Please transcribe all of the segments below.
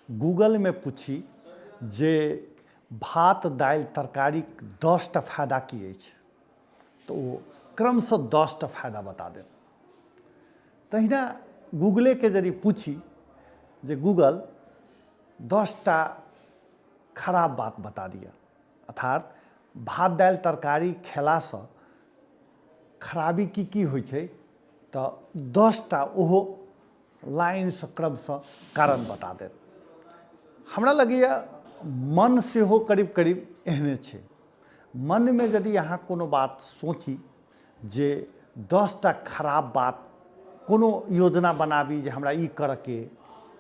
गूगलमे पूछी जे भात दालि तरकारीक 10टा फायदा की अछि, तऽ ओ क्रमशः 10टा फायदा बता देत। तहिना गूगलेके यदि पूछी जे गूगल 10टा खराब बात बता दिअ, अर्थात भात दालि तरकारी खेलासँ खराबी की की होइ छै, तऽ 10टा ओहो लाइनसँ क्रमसँ कारण बता देत। हमरा लगैए मन सेहो करीब करीब एहने छै। मनमे यदि अहाँ कोनो बात सोची जे 10टा खराब बात, कोनो योजना बनाबी जे हमरा ई करऽके,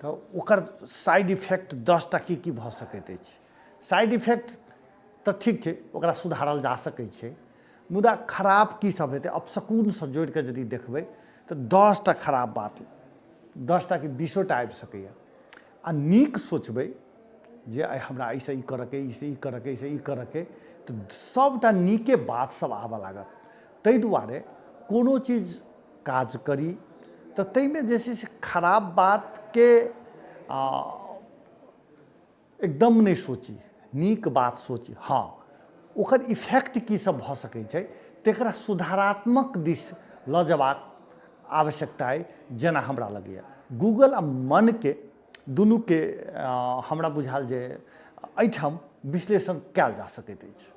तऽ ओकर साइड इफेक्ट 10टा की की भऽ सकैत अछि। साइड इफेक्ट तऽ ठीक छै, ओकरा सुधारल जा सकै छै, मुदा खराब की सब हेतै अपशकुनसँ जोड़िकऽ यदि देखबै तऽ 10टा खराब बात 10टा कि 20टा आबि सकैए। आ नीक सोचबै जे आइ हमरा एहिसँ ई करऽके, एहिसँ ई करऽके, एहिसँ ई करऽके, तऽ सभटा नीके बात सब आबऽ लागत। ताहि दुआरे कोनो चीज काज करी तऽ ताहिमे जे छै से खराब बातके एकदम नहि सोची, नीक बात सोची। हँ, ओकर इफेक्ट की सब भऽ सकै छै तकरा सुधारात्मक दिस लऽ जेबाक आवश्यकता अइ, जेना हमरा लगैए। गूगल आ मनके दुनूके हमरा बुझायल जे एहिठाम विश्लेषण कयल जा सकैत अछि।